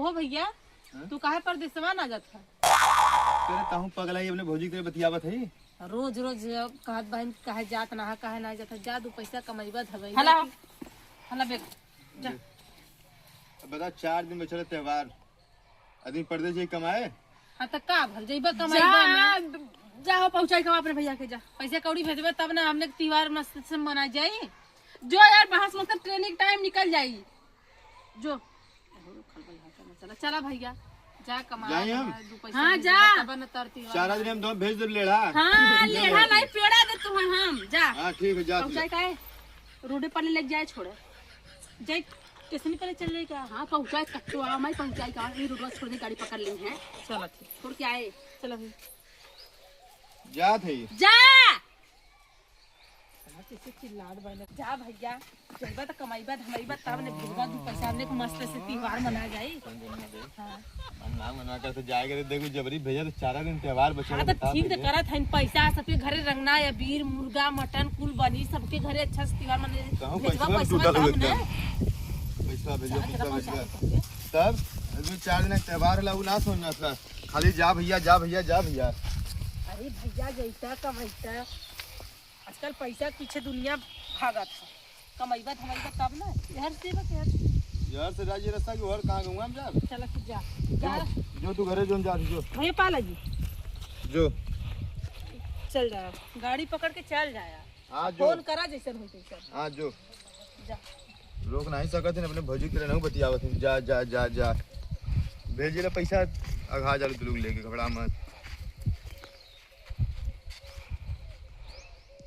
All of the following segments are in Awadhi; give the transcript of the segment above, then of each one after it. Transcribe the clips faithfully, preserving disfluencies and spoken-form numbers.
ओ भैया, हाँ? तू काहे परदेसवा ना जात है? तेरे कहूँ पगला ही अपने भौजी के तेरे बतियावत है। रोज रोज कहत बहिन काहे जात ना है, काहे ना जात है, जा दू पैसा कमाईबा धबई। हला, हला बेग, जा। अब बता, चार दिन बचल है त्योहार, आदमी परदेस जाई कमाए। हाँ, त का भल जइबा कमाईबा ना? जा, जा हो पहुँचाई के अपने भैया के, जा। पैसा कौड़ी भेजबे तब ना हमने के त्योहार मस्त से मना जाई। जो यार, बहस मत कर, ट्रेनिंग टाइम निकल जाई। जो। चला, चला भैया, जा कमा, जाई हम? कमा, दू पैसा हाँ, भेज जा। दे, तब न तरती वाला। चार आदमी हम दो भेज दे लेड़ा। हाँ, लेड़ा नहीं, पेड़ा दे तू हम, जा। हाँ, ठीक है, जा तू पहुँचाई जा। काहे? रोडे पर ले जाए, छोड़े। जाए, स्टेशन पर ले चल जाए क्या? हाँ, पहुँचाए, कच्चो आम है, पहुँचाए का, ये रोडवा छोड़ दे, गाड़ी पकड़ ली है। चला, ठीक। छोड़ के आए। चला, ठीक। जात है। जा। कहाँ कैसे चिल्लात बा ना। जा भैया, जइबा त कमाईबा धमाईबा, तब ने भेजबा दू पैसा, हमने के मस्त से त्योहार मना जाई। हाँ। मन ना मना कर तो जाए करे, देखो जबरी भेजा तो चारा दिन त्योहार बचा हाँ, तो ठीक तो करत हन, पैसा सबके घरे रंगना, अबीर, मुर्गा, मटन कुल बनी, सबके घरे अच्छा से त्योहार मना जाई। कहूँ भेजबा पैसा पैसा टूटा तब लोग ना। एकदम। पैसा भेजो, पैसा भेजो। तब अभी चार दिन त्योहार ला, उ ना सोचना था, खाली जा भैया, जा भैया, जा भैया। अरे भैया, जैसा कमाईता आजकल पैसा के पीछे दुनिया भागत है। कमइबा धमइबा तब ना। यार से बा, यार। यार से राजी रास्ता के और कहाँ गंगा में जा? चला तू जा। जो, जा। जो तू घरे जोन जा, जो। भैया पाला जी। जो। चल जा। गाड़ी पकड़ के चल जाया। हाँ, जो। फोन करा जैसन होई तैसन। हाँ, जो। जा। रोक नहीं सकत है, अपने भौजी के लिए नहीं बतियावत है। जा, जा, जा, जा। भेजे ला पैसा, अघा जा तू लोग लेके, घबरा मत।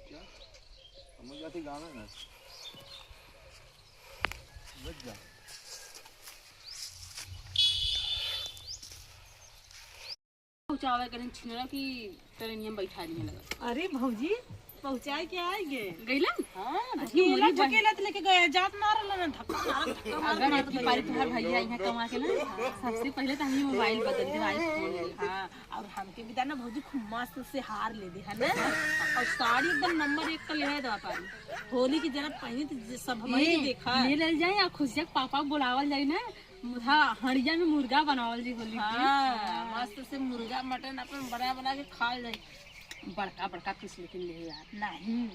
क्या? हम लोग जाते गाँव में ना। बच जा। पहुँचावे के छिनरा की तरह नियम बैठा दिए लगा। अरे भौजी, पहुँचाए के आए गे? गइलन? हाँ, अरे ढकेला, ढकेला तो लेके गए, जात ना रहल ना, धक्का मारत, धक्का मारत, अगर मारत एक की गए। पारी तुहार भैया यहाँ कमा के ना, सबसे पहले तो हम ही मोबाइल बदल दे, iPhone ले। हाँ, और हमके भी दाना भौजी खूब मस्त से हार ले दे, है ना? और साड़ी एकदम नंबर एक का ले है दवा पारी। होली की जरा पहनी तो जे सब हमारे ये देखा। ले ले जाए और खुशिया के पापा को बुलावल जाए ना, हाँ, हड़िया में मुर्गा बनावल जी होली की। हाँ, मस्त से मुर्गा मटन अपन बना बना के खाल जाए। बड़का बड़का पीस लेकिन ले यार। नहीं,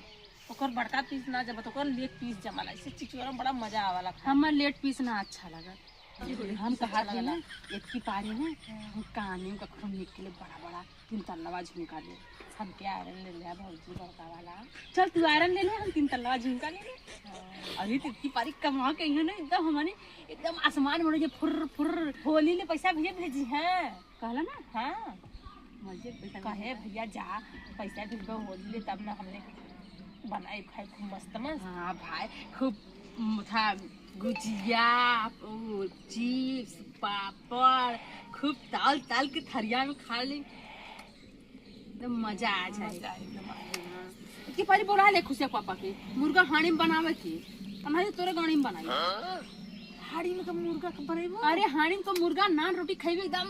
ओकर बड़का पीस ना जब, ओकर लेग पीस जमाला, इसे चिचोरा में बड़ा मजा आवाला खाए। हमार लेग पीस ना अच्छा लगा। जी, हम अच्छा कहा थे लगला। ना, इतकी पारी ना, हाँ। हम कानी में कखनो निकले बड़ा बड़ा तीन तल्लवा झुमका ले। हमके आयरन ले ले भौजी बड़का वाला। चल तू आयरन ले ले, हम तीन तल्लवा झुमका ले ले। हाँ। अरे तो इतकी पारी कमा के यहाँ ना एकदम हमारे एकदम आसमान में उड़े फुर्र फुर्र। होली ले पैसा भैया भेजी हैं। कहला ना? हाँ। मजे पैसा कहे भैया जा, पैसा भेजबा होली ले तब ना हमने बनाई खाई खूब मस्त मस्त। हाँ भाई, खूब म-, था गुजिया, ओ, चिप्स, पापड़, खूब ताल ताल के थरिया में खा ली। एकदम मजा आ जाए। मजा एकदम आ जाए, हाँ। इतकी पारी बोला ले खुशिया पापा के, मुर्गा हांडी में बनावे के, हम है तोरे गाड़ी में बनाई। हांडी में का मुर्गा के बनेबो? अरे हांडी में तो मुर्गा नान रोटी खाइबे एकदम।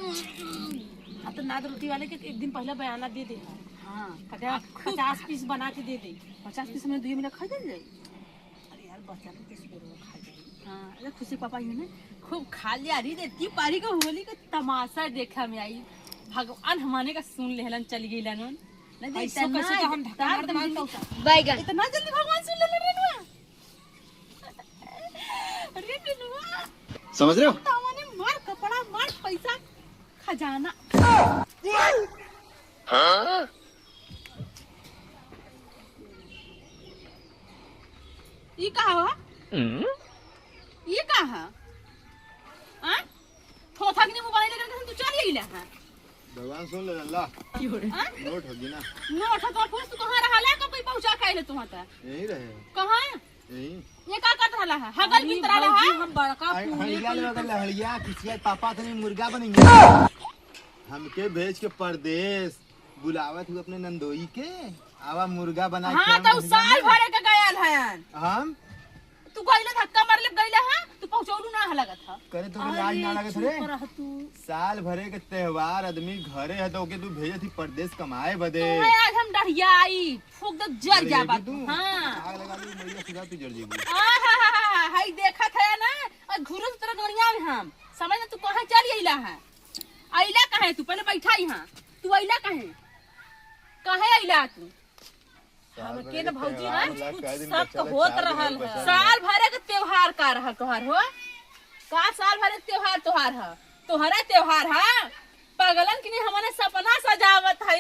हाँ, तो नान रोटी वाले के एक दिन पहले बयाना दे दे। हाँ। पचास, पचास पीस बना के दे दे। पचास पीस में दुई मिनट खा जाए। अरे यार, बच्चा लोग के सुबह खा जाए। हाँ, अरे खुशी पापा ये ना खूब खा लिया। अरे इतकी पारी का होली का तमाशा देखा में आई। भगवान हमारे का सुन लेहलन, चल गइलन। नहीं तो ऐसो इतना कैसे तो हम धक्का मार दे, मार तो बैगन। इतना जल्दी भगवान सुन लेले रेनुआ। अरे रेनुआ। समझ रहे हो? तावा ने मार कपड़ा, मार पैसा, खजाना। हाँ? ई का हो? हम्म? ई का है? हाँ? थोथा के नींबू बनाई लेकर के तू चल गइला है। भगवान सुन ले अल्लाह। हाँ? नोट होगी ना। नोट हो तो पूछ तू कहाँ रहा ले, कब पहुँचा के आइले तू वहाँ तक? यहीं रहे। कहाँ? यहीं। ये का करत रहला है? हगल अरे बीत रहला भौजी, है? हम बड़का हड़-, पूरे हड़िया के लेवा लेकर गइल, हड़िया, किसिया पापा तनी मुर्गा बनेंगे। हमके भेज के परदेस बुलावत हूँ अपने नंदोई के, आवा मुर्गा बना के हाँ, हम तो भैया साल ना। भरे के गयल हन। हम? तू गइले धक्का मारले गइले, हाँ? तू पहुँचौलू ना लगत ह। करे तो लाज ना अरे, लगत चुप रे। रह तू। साल भरे के त्योहार, आदमी घरे है तो ओके तू भेजत ही परदेस कमाए बदे। तोहे आज हम डढ़िया आई, फूक दे जर जा बात। तू? हाँ। आग लगा दे, मरिया सीधा तू जर जेबू। आहाहाहा, हई देखत है ना, और घुरस तोरा गड़िया में हम। समझ में तू कहाँ चल अइला है? अइला काहे तू? पहले बैठा यहाँ। तू अइला काहे? काहे अइला तू? हमके न भौजी ना कुछ शक होत रहल है। साल भरे के त्योहार का रहल तोहार हो? का साल भरे के त्योहार तोहार है? तोहरा त्योहार है? पगलन की नहीं, हमने सपना सजावत है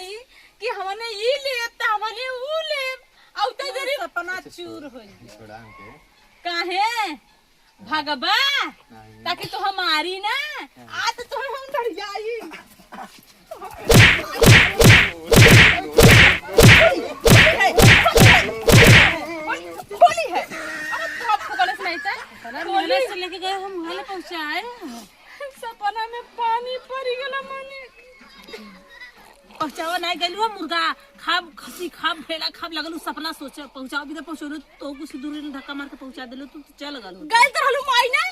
कि हमने ई लेब त हमने ऊ लेब। औ तो जरी सपना चूर हो गया। काहे? भगबा, ताकि तो हमारी ना, आज तो हम डर जाई। होली है। अब तो आपको गलत नहीं था। इतना मेहनत से लेके गए, हम वहाँ ले पहुँचाए। सपना में पानी पड़ गया माने। पहुँचावा नहीं गइलू हो मुर्गा, खाब खसी, खाब भेड़ा, खाब लगलू सपना सोचे, पहुँचावा भी तो पहुँचलू, तो कुछ दूर धक्का मार के पहुँचा देलू, तू तो चल गलू। गइल तो रहलू माई ना,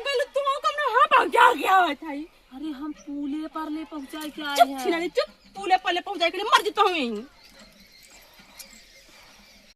गइलू तू कम ना, हाँ, पहुँचा गया होत है। अरे हम पूले पर ले पहुँचाए के आए चुप, हैं। छिनारी चुप, पूले पर ले पहुँचाए के लिए मर जी तो हम यहीं।